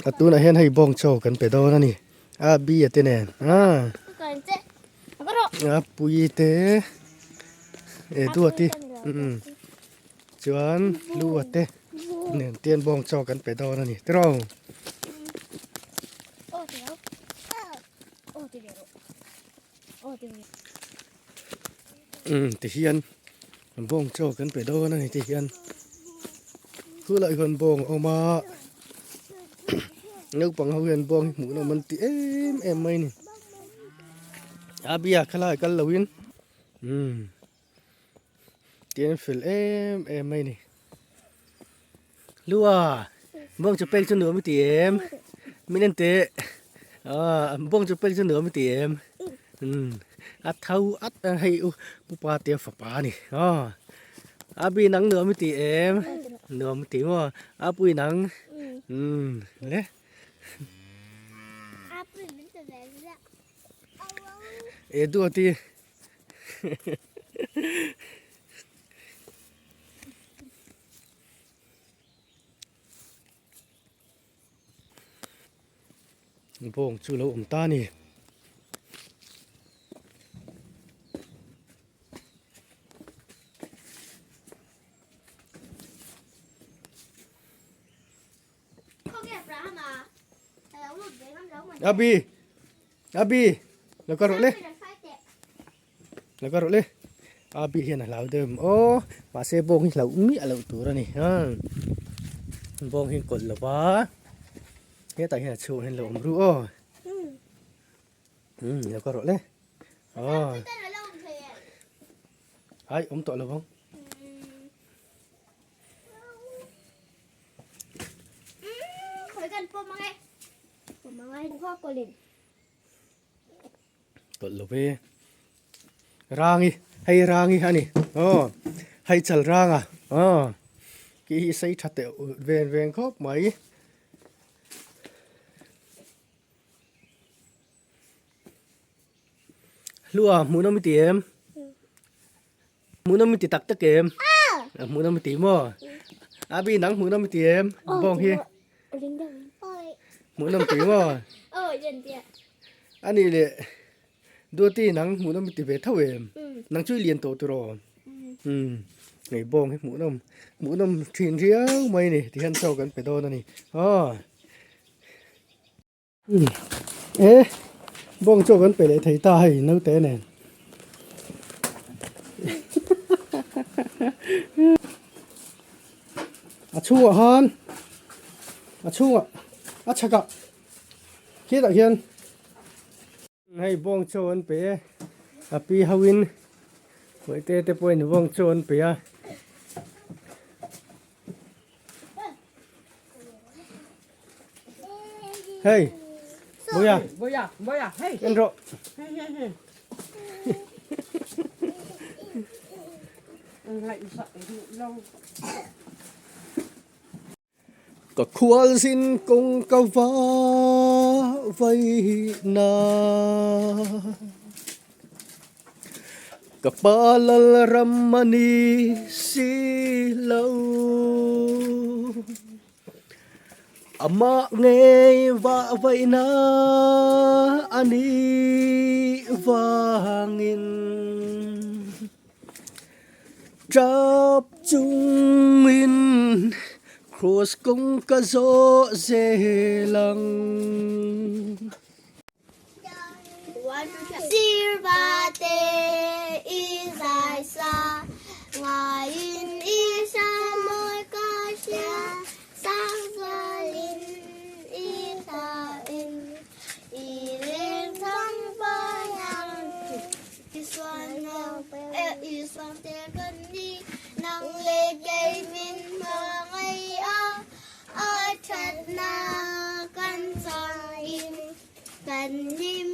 A tunah hian hei bawng chaw kan pe dawn a ni a bia te nen a a pui te e duati umm chuan lua te nen te hian bawng chaw kan pe dawn a ni tiraw. Umm ti hian bawng chaw kan pe dawn a ni ti hian khulai hian bawng a awm a naupang ho hian bawng hi hmuh nawm an ti em em mai a ni a bia khalai kal lo in umm tihian fel em em mai a ni lua bawng chaw pek chu nuam i ti em min en teh ah bawng chaw pek chu nuam i ti em umm a tho at a hei u upa te fapa a ni aw a bi nang nuam i ti em nuam i ti maw a pui nang umm le e duati Bawng chu lo awm ta a ni. Abi Abi lo ka rawh le Lo ka rawh le Abi hian a hlau deuh em aw mahse bawng hi hlauh miah loh tur a ni a bawng hi kawlh lo va hetah hian a chhungah hian lo awm ru aw umm lo ka rawh le aw ai awm tawh lo vang. Tawlh lo ve rangi hei rangi a ni aw hei chal ranga aw khi hi sei tha teh ven ven khawp mai. Hlua hmuh nawm i ti em? Hmuh nawm i ti tak tak em? Hmuh nawm i ti maw? Abi nang hmuh nawm i ti em? Bawng hi. Hmuh nawm ti maw? Ani le Duati nang hmuh nawm i ti ve tho em? Nang chu i lian tawh tiraw? Umm hei bawng hi hmuh nawm hmuh nawm thin riau mai a ni tihian chaw kan pe dawn a ni aw. E bawng chaw kan pe leh thei ta hei naute nen a chhungah khan a chhungah a chhakah khitah khian hei bawng chaw an pe e a pi ho in bawihte te pawhin bawng chaw an pe a. Hey, Boya. Boya, Boya, hey. En rawh. Hey, hey, hey. Ka khual zin kawng ka va vai na. Ka pa lal ram a ni si lo. Amah ngei vah vaihna a ni vangin tap chungin Kraws kawng ka zawh zel ang. Sirvate i zai sa ngaiin i sa mawi ka hria sang zualin i hla in i leng thang vaiang i suan i suan te kan ni nang leh kei min hmangaih a a thatna kan changin kan hlim.